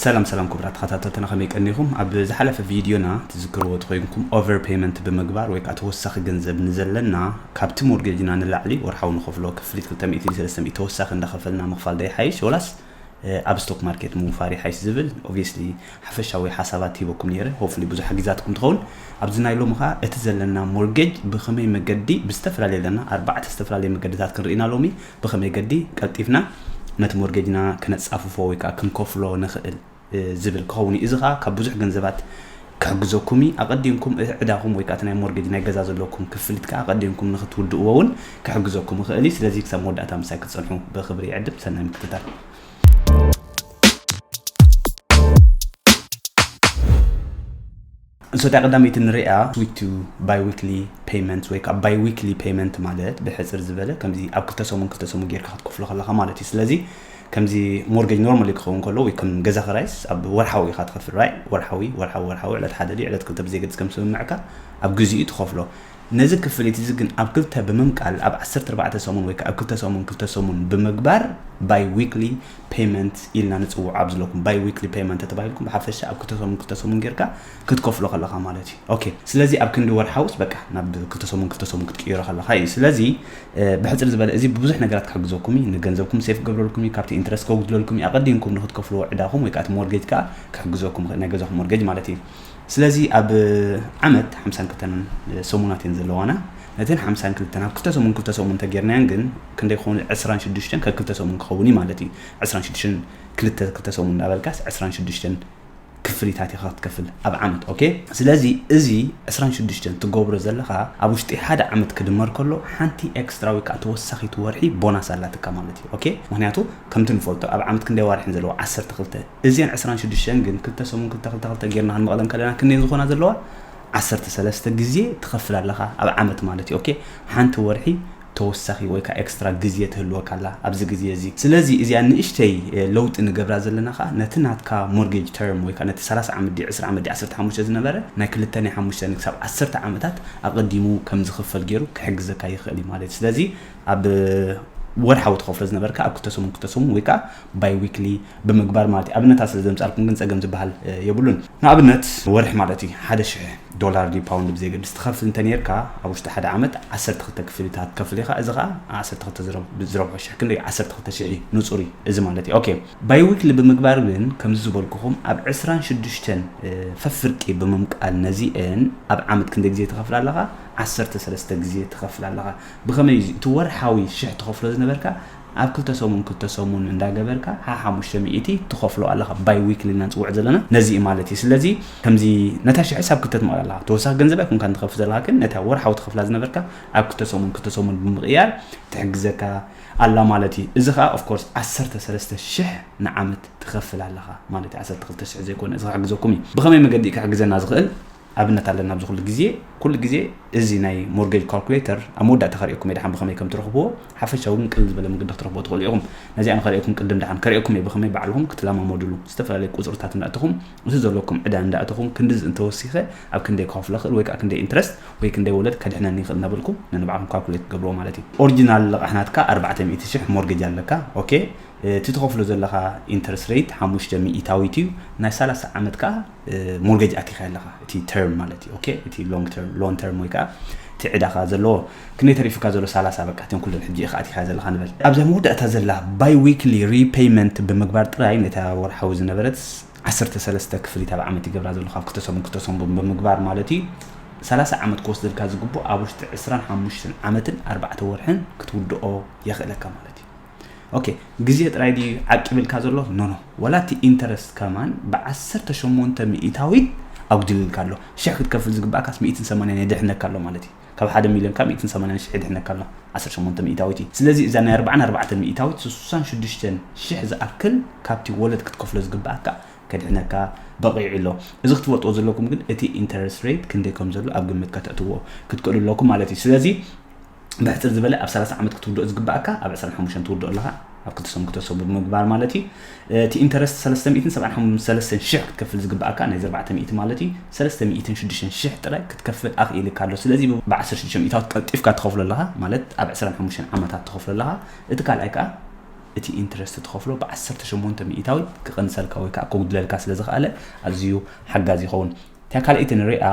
ሰላም ሰላም ክቡራት ተኸታተልትና፣ ከመይ ቀኒኹም? ኣብ ዝሓለፈ ቪድዮና ትዝክርዎ ተኾይንኩም፣ ኦቨር ፔመንት ብምግባር ወይ ከዓ ተወሳኺ ገንዘብ ንዘለና ካብቲ ሞርጌጅና ንላዕሊ ወርሓዊ ንኸፍሎ ክፍሊት ክልተ ሚእቲ ድዩ ሰለስተ ሚእቲ ተወሳኺ እንዳኸፈልና ምኽፋል ዶ ይሓይሽ ወላስ ኣብ ስቶክ ማርኬት ምውፋር ይሓይሽ ዝብል ኦብቪየስሊ ሓፈሻዊ ሓሳባት ሂበኩም ነይረ። ሆፕፉሊ ብዙሕ ሓጊዛትኩም ትኸውን። ኣብዚ ናይ ሎሚ ኸዓ እቲ ዘለና ሞርጌጅ ብኸመይ መገዲ ብዝተፈላለየ ኣለና ኣርባዕተ ዝተፈላለየ መገድታት ክንርኢ ኢና ሎሚ። ብኸመይ ገዲ ቀልጢፍና ነቲ ሞርጌጅና ክነጻፍፎ ወይ ከዓ ክንከፍሎ ንኽእል ዝብል ክኸውን እዩ። እዚ ከዓ ካብ ብዙሕ ገንዘባት ክሕግዘኩም እዩ። ኣቐዲምኩም እቲ ዕዳኹም ወይ ከዓ እቲ ናይ ሞርጌጅ ናይ ገዛ ዘለኩም ክፍሊት ከዓ ኣቐዲምኩም ንክትውድእዎ እውን ክሕግዘኩም ይኽእል እዩ። ስለዚ ክሳብ መወዳእታ ምሳይ ክትፀንሑ ብክብሪ ይዕድም። ሰናይ ምክትታል። እንሶታ ቀዳመይቲ ንሪኣ ስዊች ቱ ባይ ዊክሊ ፔመንት ወይ ከዓ ባይ ዊክሊ ፔመንት ማለት ብሕፅር ዝበለ ከምዚ ኣብ ክልተ ሰሙን ክልተ ሰሙን ጌርካ ክትከፍሎ ከለካ ማለት እዩ። ስለዚ ከምዚ ሞርጌጅ ኖርማሊ ክኸውን ከሎ ወይ ከም ገዛ ክራይስ ኣብ ወርሓዊ ኢኻ ትኸፍል ራይ ወርሓዊ ወርሓዊ ወርሓዊ ዕለት ሓደ ድዩ ዕለት ክልተ ብዘይገድስ ከም ስምምዕካ ኣብ ግዚኡ ትኸፍሎ። ነዚ ክፍሊት እዚ ግን ኣብ ክልተ ብምምቃል ኣብ ዓሰርተ ኣርባዕተ ሰሙን ወይ ከዓ ኣብ ክልተ ሰሙን ክልተ ሰሙን ብምግባር ባይ ዊክሊ ፔመንት ኢልና ንፅውዖ ኣብ ዝለኩም ባይ ዊክሊ ፔመንት ተባሂልኩም ብሓፈሻ ኣብ ክልተ ሰሙን ክልተ ሰሙን ጌርካ ክትከፍሎ ከለካ ማለት እዩ። ኦኬ ስለዚ ኣብ ክንዲ ወርሓውስ በቃ ናብ ክልተ ሰሙን ክልተ ሰሙን ክትቅይሮ ከለካ እዩ። ስለዚ ብሕፅር ዝበለ እዚ ብብዙሕ ነገራት ክሕግዘኩም እዩ። ንገንዘብኩም ሴፍ ክገብረልኩም እዩ፣ ካብቲ ኢንትረስት ከውግድለልኩም እዩ። ኣቐዲምኩም ንክትከፍልዎ ዕዳኹም ወይ ከዓ እቲ ሞርጌጅ ከዓ ክሕግዘኩም ይኽእል፣ ናይ ገዛኹም ሞርጌጅ ማለት እዩ። ስለዚ ኣብ ዓመት ሓምሳን ክልተን ሰሙናት እየን ዘለዋና። ነተን ሓምሳን ክልተን ኣብ ክልተ ሰሙን ክልተ ሰሙን እንተጌርናየን ግን ክንደይ ክኸውን? ዕስራን ሽዱሽተን ከክልተ ሰሙን ክኸውን እዩ ማለት እዩ። ዕስራን ሽዱሽተን ክልተ ክልተ ሰሙን እንዳበልካስ ዕስራን ሽዱሽተን ክፍሊታት ኢኻ ክትከፍል ኣብ ዓመት። ኦኬ ስለዚ እዚ ዕስራን ሽዱሽተን ትገብሮ ዘለኻ ኣብ ውሽጢ ሓደ ዓመት ክድመር ከሎ ሓንቲ ኤክስትራ ወይ ከዓ ተወሳኺት ወርሒ ቦናስ ኣላትካ ማለት እዩ። ኦኬ ምክንያቱ ከምቲ ንፈልጦ ኣብ ዓመት ክንደይ ኣዋርሕን ዘለዎ ዓሰርተ ክልተ እዚአን ዕስራን ሽዱሽተን ግን ክልተ ሰሙን ክልተ ክልተ ክልተ ጌርና ክንመቐለን ከለና ክንደይ ዝኾና ዘለዋ ዓሰርተ ሰለስተ ግዜ ትኸፍል ኣለኻ ኣብ ዓመት ማለት እዩ። ኦኬ ሓንቲ ወርሒ ተወሳኺ ወይ ከዓ ኤክስትራ ግዜ ትህልወካ ኣላ ኣብዚ ግዜ እዚ። ስለዚ እዚኣ ንእሽተይ ለውጢ ንገብራ ዘለና ከዓ ነቲ ናትካ ሞርጌጅ ተርም ወይ ከዓ ነቲ ሰላሳ ዓመት ድዩ ዕስራ ዓመት ድዩ ዓሰርተ ሓሙሽተ ዝነበረ ናይ ክልተ ናይ ሓሙሽተ ክሳብ ዓሰርተ ዓመታት ኣቐዲሙ ከም ዝኽፈል ገይሩ ክሕግዘካ ይኽእል እዩ ማለት እዩ። ስለዚ ኣብ ወርሓዊ ትኸፍሎ ዝነበርካ ኣብ ክልተ ሰሙን ክልተ ሰሙን ወይ ከዓ ባይ ዊክሊ ብምግባር ማለት እዩ። ኣብነታት ስለ ዘምፃልኩም ግን ፀገም ዝበሃል የብሉን። ንኣብነት ወርሒ ማለት እዩ ሓደ ሽሕ ዶላር ድዩ ፓውንድ ብዘይገድስ ትኸፍል እንተ ነርካ ኣብ ውሽጢ ሓደ ዓመት ዓሰርተ ክልተ ክፍሊታት ትከፍል ኢኻ። እዚ ከዓ ዓሰርተ ክልተ ዝረብ- ዝረብሖ ሽሕ ክንደይ ዓሰርተ ክልተ ሽሕ እዩ ንፁር እዩ እዚ ማለት እዩ። ኦኬ ባይ ዊክሊ ብምግባር ግን ከምዚ ዝበልኩኹም ኣብ ዕስራን ሽዱሽተን ፈፍርቂ ብምምቃል ነዚአን ኣብ ዓመት ክንደይ ግዜ ትኸፍል ኣለኻ? ዓሰርተ ሰለስተ ግዜ ትኸፍል ኣለኻ። ብኸመይ እዩ እቲ ወርሓዊ ሽሕ ትኸፍሎ ዝነበርካ ኣብ ክልተ ሰሙን ክልተ ሰሙን እንዳገበርካ ሓሓሙሽተ ሚእቲ ትኸፍሎ ኣለኻ ባይ ዊክሊ ኢና ንፅውዕ ዘለና ነዚ እዩ ማለት እዩ። ስለዚ ከምዚ ነታ ሽሕስ ኣብ ክልተ ትመቕላ ኣለኻ ተወሳኺ ገንዘብ ኣይኮንካ ንትኸፍል ዘለካ ግን ነታ ወርሓዊ ትኸፍላ ዝነበርካ ኣብ ክልተ ሰሙን ክልተ ሰሙን ብምቕያር ትሕግዘካ ኣላ ማለት እዩ። እዚ ከዓ ኦፍኮርስ ዓሰርተ ሰለስተ ሽሕ ንዓመት ትኸፍል ኣለኻ ማለት እዩ። ዓሰርተ ክልተ ሽሕ ዘይኮነ እዚ ክሕግዘኩም እዩ። ብኸመይ መገዲ እዩ ክሕግዘና ዝኽእል? ኣብነት ኣለና ኣብዚ ኩሉ ግዜ ኩሉ ግዜ እዚ ናይ ሞርጌጅ ካልኩሌተር ኣብ መወዳእታ ከርእየኩም እየ ድሓን ብኸመይ ከም ትረኽብዎ ሓፈሻዊ ግን ቅልል ዝበለ መገዲ ክትረኽብዎ ትኽእሉ ኢኹም። ነዚኣ ንኸርእየኩም ቅድም ድሓን ከርእየኩም እየ ብኸመይ ባዕልኹም ክትለማመዱሉ ዝተፈላለዩ ቁፅርታት እንዳእተኹም እቲ ዘለኩም ዕዳ እንዳእተኹም ክንድዚ እንተወሲኸ ኣብ ክንደይ ክኸፍሎ ክእል ወይ ከዓ ክንደይ ኢንትረስት ወይ ክንደይ ወለድ ከድሕነኒ ይኽእል እናበልኩም ነንባዕልኩም ካልኩሌት ትገብርዎ ማለት እዩ። ኦሪጂናል ልቓሕ ናትካ ኣርባዕተ ሚእቲ ሽሕ ሞርጌጅ ኣለካ። ኦኬ እቲ ትኸፍሎ ዘለኻ ኢንተረስት ሬት ሓሙሽተ ሚእታዊት እዩ። ናይ ሰላሳ ዓመት ከዓ ሞርጌጅ ኣቲኻ ኣለኻ እቲ ተርም ማለት እዩ። ኦኬ እቲ ሎንግ ተርም ሎን ተርም ወይ ከዓ እቲ ዕዳኻ ዘለዎ ክንደይ ተሪፉካ ዘሎ ሰላሳ በቃ እተን ኩለን ሕጂ ኢኻ ኣቲኻ ዘለኻ ንበል። ኣብዛ መወዳእታ ዘላ ባይ ዊክሊ ሪፔይመንት ብምግባር ጥራይ ነታ ወርሓዊ ዝነበረት ዓሰርተ ሰለስተ ክፍሊት ኣብ ዓመት ይገብራ ዘለኹ ኣብ ክልተ ሰሙን ክልተ ሰሙን ብምግባር ማለት እዩ። ሰላሳ ዓመት ክወስደልካ ዝግብኦ ኣብ ውሽጢ ዕስራን ሓሙሽተን ዓመትን ኣርባዕተ ወርሕን ክትውድኦ የኽእለካ ማለት እዩ። ኦኬ ግዜ ጥራይ ድዩ ዓቂብልካ ዘሎ? ኖኖ ወላ እቲ ኢንተረስት ከማን ብዓሰርተ ሸሞንተ ሚእታዊት ኣጉዲልልካ ኣሎ። ሽሕ ክትከፍል ዝግባእካስ ሚእትን ሰማንያን የድሕነካ ኣሎ ማለት እዩ። ካብ ሓደ ሚልዮን ካብ ሚእትን ሰማንያን ሽሕ የድሕነካ ኣሎ። ዓሰርተ ሸሞንተ ሚእታዊት እዩ። ስለዚ እዛ ናይ ኣርባዓን ኣርባዕተን ሚእታዊት ስሳን ሽዱሽተን ሽሕ ዝኣክል ካብቲ ወለድ ክትከፍሎ ዝግባእካ ከድሕነካ በቒዑ ኣሎ። እዚ ክትፈልጥዎ ዘለኩም ግን እቲ ኢንተረስት ሬት ክንደይ ከም ዘሎ ኣብ ግምት ከተእትዎ ክትክእሉ ኣለኩም ማለት እዩ። ስለዚ ብሕፅር ዝበለ ኣብ ሰላሳ ዓመት ክትውድኦ ዝግባእካ ኣብ ዕስራን ሓሙሽተን ትውድኦ ኣለኻ ኣብ ክልተ ሰሙን ክልተ ሰሙን ብምግባር ማለት እዩ። እቲ ኢንተረስት ሰለስተ ሚእትን ሰብዓን ሓሙሽተን ሽሕ ክትከፍል ዝግባእካ ናይዚ ኣርባዕተ ሚእቲ ማለት እዩ ሰለስተ ሚእትን ሽዱሽተን ሽሕ ጥራይ ክትከፍል ኣኽኢልካ ኣሎ። ስለዚ ብ ዓሰርተ ሽዱሽተ ሚእታዊት ቀልጢፍካ ትኸፍሎ ኣለኻ ማለት ኣብ ዕስራን ሓሙሽተን ዓመታት ትኸፍሎ ኣለኻ። እቲ ካልኣይ ከዓ እቲ ኢንትረስት ትኸፍሎ ብ18 ሚእታዊት ክቐንሰልካ ወይ ከዓ ከጉድለልካ ስለ ዝኸኣለ ኣዝዩ ሓጋዚ ይኸውን። እታ ካልኣይቲ ንሪኣ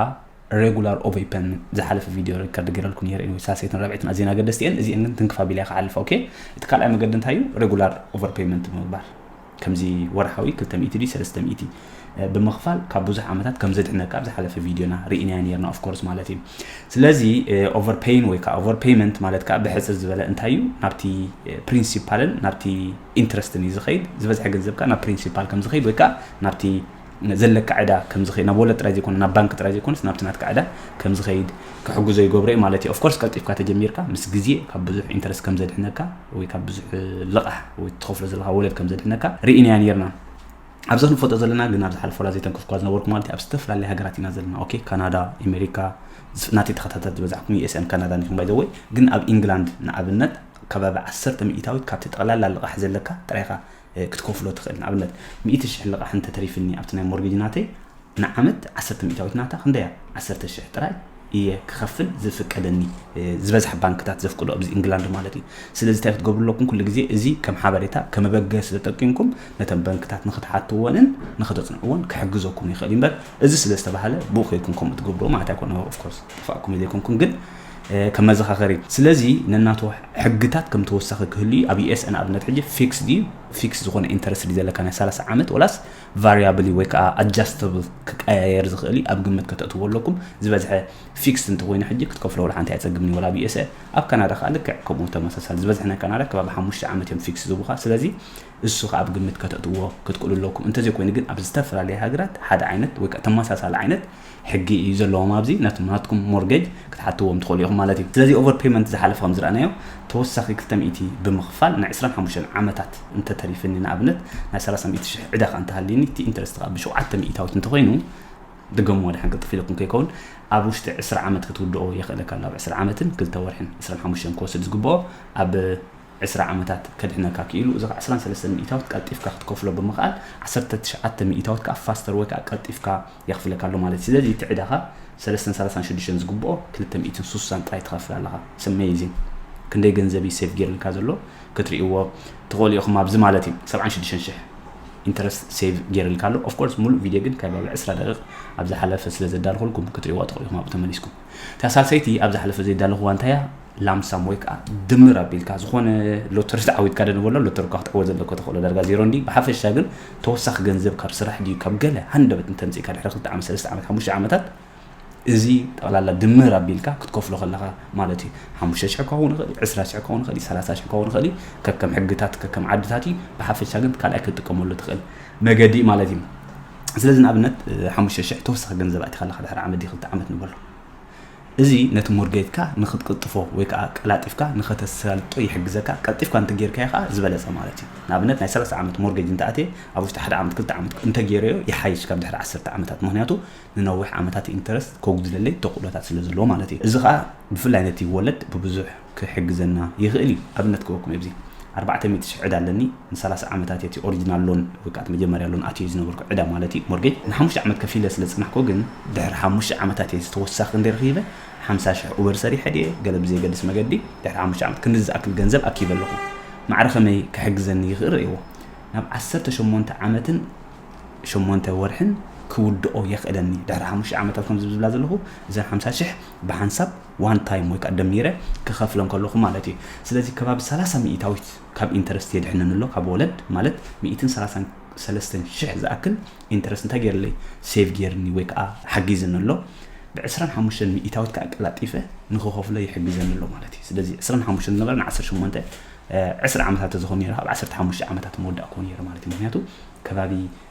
ሬጉላር ኦቨርፔመንት። ዝሓለፈ ቪድዮ ሪከርድ ገይረልኩም ነይረ ወይ ሳልሰይትን ራብዒትን ኣዝየን ኣገደስቲ እየን። እዚአን ግን ትንክፋ ቢላ ይክሓልፋ። ኦኬ፣ እቲ ካልኣይ መገዲ እንታይ እዩ? ሬጉላር ኦቨርፔመንት ብምግባር ከምዚ ወርሓዊ ክልተ ሚእቲ ድዩ ሰለስተ ሚእቲ ብምኽፋል ካብ ብዙሕ ዓመታት ከም ዘድሕነካ ኣብ ዝሓለፈ ቪድዮና ርኢናዮ ነርና ኦፍ ኮርስ ማለት እዩ። ስለዚ ኦቨርፔይን ወይ ከዓ ኦቨርፔይመንት ማለት ከዓ ብሕፅር ዝበለ እንታይ እዩ? ናብቲ ፕሪንሲፓልን ናብቲ ኢንትረስትን እዩ ዝኸይድ። ዝበዝሐ ገንዘብካ ናብ ፕሪንሲፓል ከም ዝኸይድ ወይ ከዓ ናብቲ ዘለካ ዕዳ ከም ዝኸይድ፣ ናብ ወለድ ጥራይ ዘይኮነ ናብ ባንክ ጥራይ ዘይኮነስ ናብቲ ናትካ ዕዳ ከም ዝኸይድ ክሕግዞ ይገብሮ እዩ ማለት እዩ። ኦፍኮርስ ቀልጢፍካ ተጀሚርካ ምስ ግዜ ካብ ብዙሕ ኢንትረስት ከም ዘድሕነካ ወይ ካብ ብዙሕ ልቓሕ ወይ ትኸፍሎ ዘለካ ወለድ ከም ዘድሕነካ ርኢናያ ነርና። ኣብዚ ክንፈልጦ ዘለና ግን ኣብ ዝሓለፈ ወላ ዘይተንክፍኳ ዝነበርኩ ማለት ኣብ ዝተፈላለየ ሃገራት ኢና ዘለና። ኦኬ፣ ካናዳ፣ ኣሜሪካ፣ ናተይ ተኸታተልቲ ዝበዛሕኩም ዩኤስኤን ካናዳ ኒኹም ባይ ዘ ወይ። ግን ኣብ ኢንግላንድ ንኣብነት ከባቢ ዓሰርተ ሚእታዊት ካብቲ ጠቕላላ ልቓሕ ዘለካ ጥራይኻ ክትከፍሎ ትኽእል። ንኣብነት ሚእቲ ሽሕ ልቓሕ እንተተሪፍኒ ኣብቲ ናይ ሞርጌጅ ናተይ ንዓመት ዓሰርተ ሚእታዊት ናታ ክንደያ ዓሰርተ ሽሕ ጥራይ እየ ክኸፍል ዝፍቀደኒ። ዝበዝሐ ባንክታት ዘፍቅዶ ኣብዚ ኢንግላንድ ማለት እዩ። ስለዚ እንታይ ክትገብሩ ኣለኩም? ኩሉ ግዜ እዚ ከም ሓበሬታ ከመበገሲ ተጠቂምኩም ነተን ባንክታት ንክትሓትዎንን ንክተፅንዕዎን ክሕግዘኩም ይኽእል እዩ። እምበር እዚ ስለ ዝተባህለ ብኡ ከይድኩም ከምኡ ትገብርዎ ማለት ኣይኮነ። ኦፍኮርስ ጥፋእኩም ዘይኮንኩም ግን ከም መዘኻኸሪ። ስለዚ ነናቱ ሕግታት ከም ተወሳኺ ክህሉ እዩ። ኣብ ዩኤስኤ ንኣብነት ሕጂ ፊክስ ድዩ? ፊክስ ዝኾነ ኢንተረስት ድዩ ዘለካ ናይ ሰላሳ ዓመት ወላስ ቫሪያብል ወይ ከዓ ኣጃስተብል ክቀያየር ዝኽእል እዩ። ኣብ ግምት ከተእትዎ ኣለኩም። ዝበዝሐ ፊክስ እንተኮይኑ ሕጂ ክትከፍሎ ወላ ሓንቲ ኣይፀግምን እዩ ወላ ኣብ ዩኤስኤ። ኣብ ካናዳ ከዓ ልክዕ ከምኡ ተመሳሳሊ ዝበዝሐ ናይ ካናዳ ከባቢ ሓሙሽተ ዓመት እዮም ፊክስ ዝቡኻ። ስለዚ እሱ ከዓ ኣብ ግምት ከተእትዎ ክትክእሉ ኣለኩም። እንተዘይኮይኑ ግን ኣብ ዝተፈላለየ ሃገራት ሓደ ዓይነት ወይ ከዓ ተመሳሳሊ ዓይነት ሕጊ እዩ ዘለዎም። ኣብዚ ናትኩም ሞርጌጅ ክትሓትዎም ትኽእሉ ኢኹም ማለት እዩ። ስለዚ ኦቨር ፔመንት ዝሓለፈ ከም ዝረኣናዮ ተወሳኺ ክልተ ሚእቲ ብምኽፋል ናይ ዕስራን ሓሙሽተን ዓመታት እንተተሪፍኒ ንኣብነት ናይ ሰላሳ ሚእቲ ሽሕ ዕዳ ከዓ እንተሃልዩኒ እቲ ኢንተረስት ከዓ ብሸውዓተ ሚእታዊት እንተኮይኑ ድገምዎ ድሓን ቅልጥፍ ኢለኩም ከይከውን ኣብ ውሽጢ ዕስራ ዓመት ክትውድኦ የኽእለካ ኣሎ። ኣብ ዕስራ ዓመትን ክልተ ወርሕን ዕስራን ሓሙሽተን ክወስድ ዝግብኦ ኣብ ዕስራ ዓመታት ከድሕነካ ክኢሉ እዚ ከዓ ዕስራን ሰለስተን ሚእታዊት ቀልጢፍካ ክትከፍሎ ብምኽኣል ዓሰርተ ትሽዓተ ሚእታዊት ከዓ ፋስተር ወይ ከዓ ቀልጢፍካ የኽፍለካ ኣሎ ማለት እዩ። ስለዚ እቲ ዕዳኻ ሰለስተን ሰላሳን ሽዱሽተን ዝግብኦ ክልተ ሚእትን ሱሳን ጥራይ ትኸፍል ኣለኻ። ኣሜዚንግ። ክንደይ ገንዘብ እዩ ሴቭ ገይርልካ ዘሎ ክትርእይዎ ትኽእሉ ኢኹም ኣብዚ ማለት እዩ። ሰብዓን ሽዱሽተን ሽሕ ኢንተረስት ሴቭ ገይርልካ ኣሎ። ኦፍኮርስ ሙሉእ ቪድዮ ግን ካብ ዕስራ ደቂቕ ኣብ ዝሓለፈ ስለ ዘዳልኹልኩም ክትርእይዋ ትኽእሉ ኢኹም ኣብኡ ተመሊስኩም። እታ ሳልሰይቲ ኣብ ዝሓለፈ ዘይዳለኹዋ እንታይ እያ? ላምሳም ወይ ከዓ ድምር ኣቢልካ ዝኾነ ሎተሪ ተዓዊትካ ዶ ንበሎ፣ ሎተሪ እኳ ክትዕወት ዘለካ ተኽእሎ ዳርጋ ዜሮ እንዲ። ብሓፈሻ ግን ተወሳኺ ገንዘብ ካብ ስራሕ ድዩ ካብ ገለ ሃንደበት እንተምፂእካ ድሕሪ ክልተ ዓመት ሰለስተ ዓመት ሓሙሽተ ዓመታት እዚ ጠቕላላ ድምር ኣቢልካ ክትከፍሎ ከለኻ ማለት እዩ። ሓሙሽተ ሽሕ ክኸውን ይኽእል እዩ፣ ዕስራ ሽሕ ክኸውን ይኽእል እዩ፣ ሰላሳ ሽሕ ክኸውን ይኽእል እዩ። ከከም ሕግታት ከከም ዓድታት እዩ። ብሓፈሻ ግን ካልኣይ ክትጥቀመሉ ትኽእል መገዲ ማለት እዩ። ስለዚ ንኣብነት ሓሙሽተ ሽሕ ተወሳኺ ገንዘብ ኣእቲኻ ኣለኻ ድሕሪ ዓመት ድዩ ክልተ ዓመት ንበሎ። እዚ ነቲ ሞርጌጅካ ንክትቅልጥፎ ወይ ከዓ ቀላጢፍካ ንኸተሳልጦ ይሕግዘካ። ቀልጢፍካ እንተጌርካዮ ከዓ ዝበለፀ ማለት እዩ። ንኣብነት ናይ ሰላሳ ዓመት ሞርጌጅ እንተኣትየ ኣብ ውሽጢ ሓደ ዓመት ክልተ ዓመት እንተጌረዮ ይሓይሽ ካብ ድሕሪ ዓሰርተ ዓመታት። ምክንያቱ ንነዊሕ ዓመታት ኢንተረስት ከጉድለለይ ተኽእሎታት ስለ ዘለዎ ማለት እዩ። እዚ ከዓ ብፍላይ ነቲ ወለድ ብብዙሕ ክሕግዘና ይኽእል እዩ። ኣብነት ክበኩም ኣብዚ ኣርባዕተ ሚእቲ ሽሕ ዕዳ ኣለኒ። ንሰላሳ ዓመታት እቲ ኦሪጂናል ሎን ወይ ከዓ እቲ መጀመርያ ሎን ኣትዮ ዝነበርኩ ዕዳ ማለት እዩ ሞርጌጅ ንሓሙሽተ ዓመት ከፊለ ስለ ዝፅናሕኩ ግን ድሕሪ ሓሙሽተ ዓመታት እየ ዝተወሳኺ እንደ ረኺበ ሓምሳ ሽሕ ኡበር ሰሪሐ ድየ ገለ ብዘይገድስ መገዲ ድሕሪ ሓሙሽተ ዓመት ክንዲ ዝኣክል ገንዘብ ኣኪበ ኣለኹ። ማዕረ ከመይ ክሕግዘኒ ይኽእል ርእይዎ። ናብ ዓሰርተ ሸሞንተ ዓመትን ሸሞንተ ወርሕን ክውድኦ የኽእለኒ። ድሕሪ ሓሙሽተ ዓመታት ከምዚ ዝብላ ዘለኹ እዘን ሓምሳ ሽሕ ብሓንሳብ ዋን ታይም ወይ ከዓ ደሚረ ክኸፍለን ከለኹ ማለት እዩ። ስለዚ ከባቢ ሰላሳ ሚእታዊት ካብ ኢንተረስት የድሕነኒ ኣሎ፣ ካብ ወለድ ማለት ሚእትን ሰላሳን ሰለስተን ሽሕ ዝኣክል ኢንተረስት እንታይ ገይርለይ ሴቭ ገይርኒ ወይ ከዓ ሓጊዝኒ ኣሎ። ብ ዕስራን ሓሙሽተን ሚእታዊት ከዓ ቀላጢፈ ንክኸፍሎ ይሕግዘኒ ኣሎ ማለት እዩ። ስለዚ ዕስራን ሓሙሽተን ዝነበረ ን ዓሰርተ ሸሞንተ ዕስራ ዓመታት ተዝኾን ነይሩ ኣብ ዓሰርተ ሓሙሽተ ዓመታት መወዳእክዎ ነይሩ ማለት እዩ። ምክንያቱ ከባቢ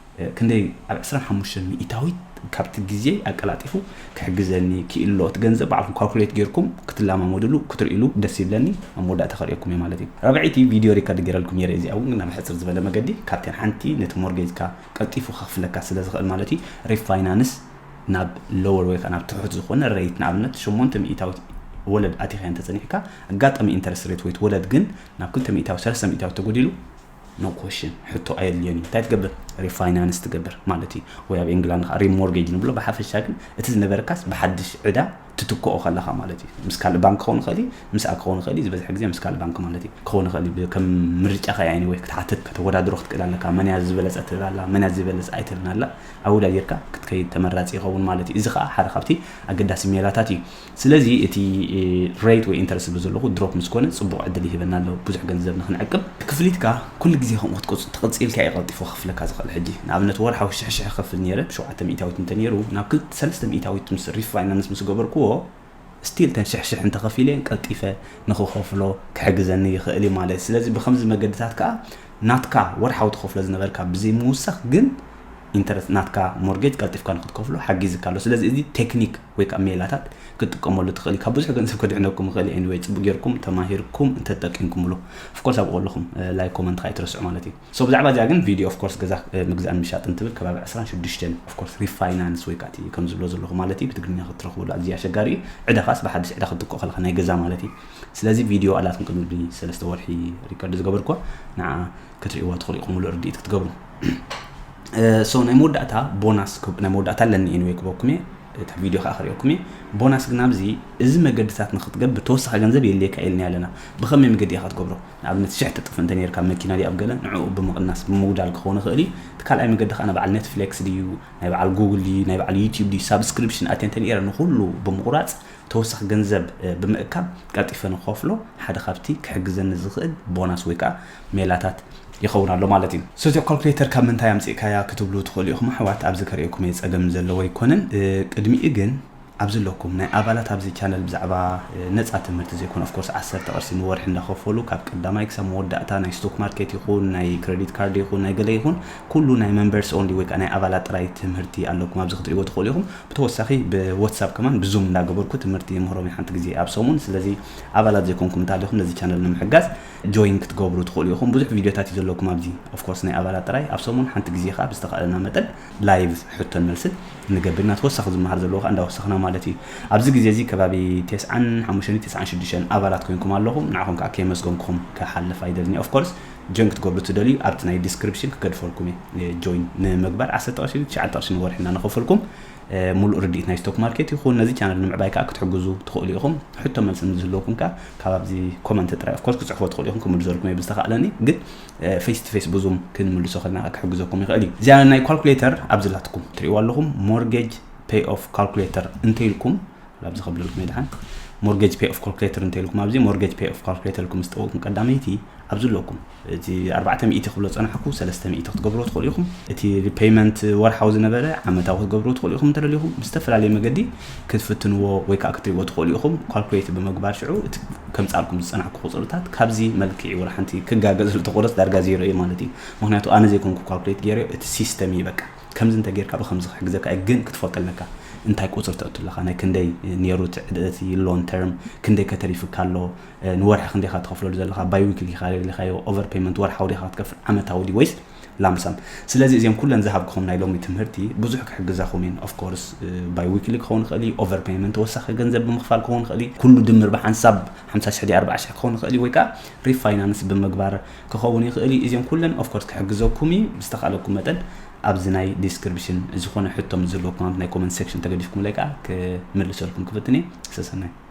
ክንደይ ኣብ ዕስራን ሓሙሽተን ሚእታዊት ካብቲ ግዜ ኣቀላጢፉ ክሕግዘኒ ክኢሉ ኣሎ። እቲ ገንዘብ ባዕልኩም ካልኩሌት ጌርኩም ክትለማመድሉ ክትርእይሉ ደስ ይብለኒ። ኣብ መወዳእታ ከርእየኩም እየ ማለት እዩ። ራብዐይቲ ቪድዮ ሪከርድ ገይረልኩም ነይረ። እዚኣ እውን ናብ ሕፅር ዝበለ መገዲ ካብተን ሓንቲ ነቲ ሞርጌጅካ ቀልጢፉ ከኽፍለካ ስለ ዝኽእል ማለት እዩ። ሪፋይናንስ ናብ ሎወር ወይ ከዓ ናብ ትሑት ዝኾነ ሬት ንኣብነት ሸሞንተ ሚእታዊት ወለድ ኣቲኻ እንተፀኒሕካ ኣጋጣሚ ኢንተረስት ሬት ወይ ወለድ ግን ናብ ክልተ ሚእታዊት ሰለስተ ሚእታዊት ተጎዲሉ no question ሕቶ ኣየድልዮን እዩ። እንታይ ትገብር? ሪፋይናንስ ትገብር ማለት እዩ። ወይ ኣብ ኤንግላንድ ከዓ ሪሞርጌጅ ንብሎ። ብሓፈሻ ግን እቲ ዝነበረካስ ብሓድሽ ዕዳ ትትክኦ ከለኻ ማለት እዩ። ምስ ካልእ ባንክ ክኸውን ይኽእል እዩ፣ ምስኣ ክኸውን ይኽእል እዩ፣ ዝበዝሐ ግዜ ምስ ካልእ ባንክ ማለት እዩ። ክኸውን ይኽእል እዩ፣ ከም ምርጫኻ እዩ። Anyway ክትሓትት ከተወዳድሮ ክትክእል ኣለካ። መን እያ ዝበለጸት ትብል ኣላ፣ መን እያ ዝበለጸ ኣይትብልን ኣላ። ኣወዳዲርካ ክትከይድ ተመራጺ ይኸውን ማለት እዩ። እዚ ኸኣ ሓደ ካብቲ ኣገዳሲ ሜላታት እዩ። ስለዚ እቲ rate ወይ interest ዝብሎ ዘለኹ ድሮፕ ምስ ኮነ ጽቡቕ ዕድል ይህበና ኣሎ፣ ብዙሕ ገንዘብ ንኽንዕቅብ። ክፍሊትካ ኩሉ ግዜ ከምኡ ክትቆጽ-፣ ተቐጺልካ እዩ ቀልጢፉ ክኽፍለካ ዝኽእል። ሕጂ ንኣብነት ወርሓዊ ሽሕ ሽሕ ክኸፍል ነይረ፣ ብ700ዊት እንተ ነይሩ ናብ ክልተ-፣ ሰለስተ ሚእታዊት ምስ ሪፋይናንስ ምስ ገበርክዎ፣ ስቲል ተን ሽሕ ሽሕ እንተኸፊለ ቀልጢፈ ንኽኸፍሎ ክሕግዘኒ ይኽእል እዩ ማለት እዩ። ስለዚ ብኸምዚ መገድታት ከኣ ናትካ ወርሓዊ ትኸፍሎ ዝነበርካ ብዘይ ምውሳኽ ግን ኢንተረስት ናትካ ሞርጌጅ ቀልጢፍካ ንክትከፍሎ ሓጊዝካ ኣሎ። ስለዚ እዚ ቴክኒክ ወይ ከዓ ሜላታት ክትጥቀመሉ ትኽእል እዩ። ካብ ብዙሕ ገንዘብ ከድሕነኩም ይኽእል እዩ። Anyway ጽቡቅ ጌርኩም ተማሂርኩም እንተተጠቂምኩምሉ። Of course ኣብኡ ኣለኹም፣ እ፣ ላይክ ኮመንት ከዓ ኣይትረስዑ ማለት እዩ። So ብዛዕባ እዚኣ ግን ቪድዮ of course ገዛ፣ እ፣ ምግዛእን ምሻጥን ትብል ከባቢ ዕስራን ሽዱሽተን of course ሪፋይናንስ ወይ ከዓ እቲ ከም ዝብሎ ዘለኹ ማለት እዩ ብትግርኛ ክትረኽብሉ ኣዝዩ ኣሸጋሪ እዩ። ዕዳኻስ ብሓድሽ ዕዳ ክትትክኦ ከለኻ ናይ ገዛ ማለት እዩ። ስለዚ ቪድዮ ኣላትኩም ቅድሚ ሰለስተ ወርሒ ሪከርድ ዝገበርኩዋ ንዓ ክትርእይዋ ትኽእሉ ኢኹም፣ ሙሉእ ርድኢት ክትገብሩ። እ፣ so ናይ መወዳእታ ቦናስ ክብ-፣ ናይ መወዳእታ ኣለኒ። Anyway ክበኩም እየ፣ እታ ቪድዮ ከዓ ክርእየኩም እየ። ቦናስ ግን ኣብዚ እዚ መገድታት ንክትገብር ተወሳኺ ገንዘብ የድልየካ ኢልና ኣለና። ብኸመይ መገዲ ኢኻ ትገብሮ? ንኣብነት ሽሕ ትጥፍ እንተ ነይርካ መኪና ድዩ ኣብ ገለ ንዕኡ ብምቕናስ ብምጉዳል ክኸውን ይኽእል እዩ። እቲ ካልኣይ መገዲ ከዓ ናይ በዓል ኔትፍሊክስ ድዩ፣ ናይ በዓል ጉግል ድዩ፣ ናይ በዓል ዩቲዩብ ድዩ፣ ሳብስክሪፕሽን ኣትየ እንተ ነይረ ንኹሉ ብምቑራፅ ተወሳኺ ገንዘብ፣ እ፣ ብምእካብ ቀልጢፈ ንክኸፍሎ ሓደ ካብቲ ክሕግዘኒ ዝኽእል ቦናስ ወይ ከዓ ሜላታት ይኸውን ኣሎ ማለት እዩ። So እዚኣ ካልኩሌተር ካብ ምንታይ ኣምፂእካያ ክትብሉ ትኽእሉ ኢኹም ኣሕዋት። ኣብዚ ከርእየኩም እየ፣ ፀገም ዘለዎ ኣይኮነን። እ፣ ቅድሚኡ ግን ኣብዚ ኣለኩም ናይ ኣባላት ኣብዚ ቻነል ብዛዕባ፣ እ፣ ነፃ ትምህርቲ ዘይኮነ፣ of course ዓሰርተ ቅርሺ ንወርሒ እንዳኸፈሉ ካብ ቀዳማይ ክሳብ መወዳእታ ናይ ስቶክ ማርኬት ይኹን ናይ ክሬዲት ካርድ ይኹን ናይ ገለ ይኹን ኩሉ ናይ members only ወይ ከዓ ናይ ኣባላት ጥራይ ትምህርቲ ኣለኩም። ኣብዚ ክትርእይዎ ትኽእሉ ኢኹም። ብተወሳኺ ብዋትሳፕ ከማን ብዙም እንዳገበርኩ ትምህርቲ ይምህሮም እየ ሓንቲ ግዜ ኣብ ሰሙን። ስለዚ ኣባላት ዘይኮንኩም እንተሃሊኹም ነዚ ቻነል ንምሕጋዝ ጆይን ክትገብሩ ትኽእሉ ኢኹም። ብዙሕ ቪድዮታት እዩ ዘለኩም ኣብዚ። Of course ናይ ኣባላት ጥራይ ኣብ ሰሙን ሓንቲ ግዜ ከዓ ብዝተኻእለና መጠን ላይቭ ሕቶን መልስን ንገብር ኢና። ተወሳኺ ዝመሃር ዘለዎ ከዓ እንዳወሰኽና ማለት እዩ። ኣብዚ ግዜ እዚ ከባቢ ተስዓን ሓሙሽተን ተስዓን ሽዱሽተን ኣባላት ኮይንኩም ኣለኹም። ንዓኹም ከዓ ከየመስገንኩኹም ክሓልፍ ኣይደልን እየ። Of course ጆይን ክትገብሩ ትደልዩ ኣብቲ ናይ ዲስክሪፕሽን ክገድፈልኩም እየ። ጆይን ንምግባር ዓሰርተ ቅርሺ፣ ትሽዓተ ቅርሺ ንወርሒ እናንኸፈልኩም፣ እ፣ ሙሉእ ርድኢት ናይ ስቶክ ማርኬት ይኹን ነዚ ቻነል ንምዕባይ ከዓ ክትሕግዙ ትኽእሉ ኢኹም። ሕቶ መልሲ ዝህልወኩም ከዓ ካብ ኣብዚ ኮመንት ጥራይ of course ክጽሕፎ ትኽእሉ ኢኹም፣ ክምልሰልኩም እየ ብዝተኻእለኒ። ግን፣ እ፣ ፌስ ቱ ፌስ ብዙም ክንምልሶ ከለና ክሕግዘኩም ይኽእል እዩ። እዚኣ ናይ ካልኩሌተር ኣብዚ ላትኩም ትርእይዋ ኣለኹም። ሞርጌጅ ፔይ ኦፍ ካልኩሌተር እንተኢልኩም ኣብዚ ከብለልኩም እየ ድሓን። ሞርጌጅ ፔይ ኦፍ ካልኩሌተር እንተኢልኩም ኣብዚ ሞርጌጅ ፔይ ኦፍ ካልኩሌተር ኢልኩም ምስ ጠወቅኩም ቀዳመይቲ ኣብዚ ኣለኩም። እቲ ኣርባዕተ ሚእቲ ክብሎ ዝጸናሕኩ ሰለስተ ሚእቲ ክትገብርዎ ትኽእሉ ኢኹም። እቲ ሪፔይመንት ወርሓዊ ዝነበረ ዓመታዊ ክትገብርዎ ትኽእሉ ኢኹም። እንተደሊኹም ብዝተፈላለየ መገዲ ክትፍትንዎ ወይ ከዓ ክትሪእዎ ትኽእሉ ኢኹም። ካልኩሌት ብምግባር ሽዑ እቲ ከምጻልኩም ዝጸናሕኩ ቁጽርታት ካብዚ መልክዕ እዩ። ወላ ሓንቲ ክጋገ ዝልተኾረስ ዳርጋ ዜሮ እዩ ማለት እዩ። ምኽንያቱ ኣነ ዘይኮንኩ ካልኩሌት ገይረዮ፣ እቲ ሲስተም እዩ በቃ። ከምዚ እንተ ጌርካ ብኸምዚ ክሕግዘካ እዩ፣ ግን ክትፈልጦ ኣለካ። እንታይ ቁጽሪ ተእቱ ኣለኻ፣ ናይ ክንደይ ነይሩ እቲ ዕደት፣ ሎን ተርም ክንደይ ከተሪፍካ ኣሎ፣ እ፣ ንወርሒ ክንደይ ኢኻ ትኸፍለሉ ዘለኻ፣ ባይ ዊክሊ ኢኻ ደሊኻዮ፣ ኦቨር ፔመንት ወርሓዊ ዲኻ ክትከፍል፣ ዓመታዊ ድዩ ወይስ ላምሳም? ስለዚ እዚኦም ኩለን ዝሃብኩኹም ናይ ሎሚ ትምህርቲ ብዙሕ ክሕግዛኹም እየን። Of course፣ እ፣ ባይ ዊክሊ ክኸውን ይኽእል እዩ፣ ኦቨር ፔመንት ተወሳኺ ገንዘብ ብምኽፋል ክኸውን ይኽእል እዩ፣ ኩሉ ድምር ብሓንሳብ ሓምሳ ሽሕ ድዩ ኣርባዓ ሽሕ ክኸውን ይኽእል እዩ፣ ወይ ከዓ ሪፋይናንስ ብምግባር ክኸውን ይኽእል እዩ። እዚኦም ኩለን of course ክሕግዘኩም እዩ። ብዝተኻእለኩም መጠን ኣብዚ ናይ ዲስክሪፕሽን ዝኾነ ሕቶ ምስ ዝህልወኩም ኣብ ናይ ኮመንት ሴክሽን ተገዲፍኩምለይ ከዓ ክምልሰልኩም ክፍትን እየ። ሰሰናይ።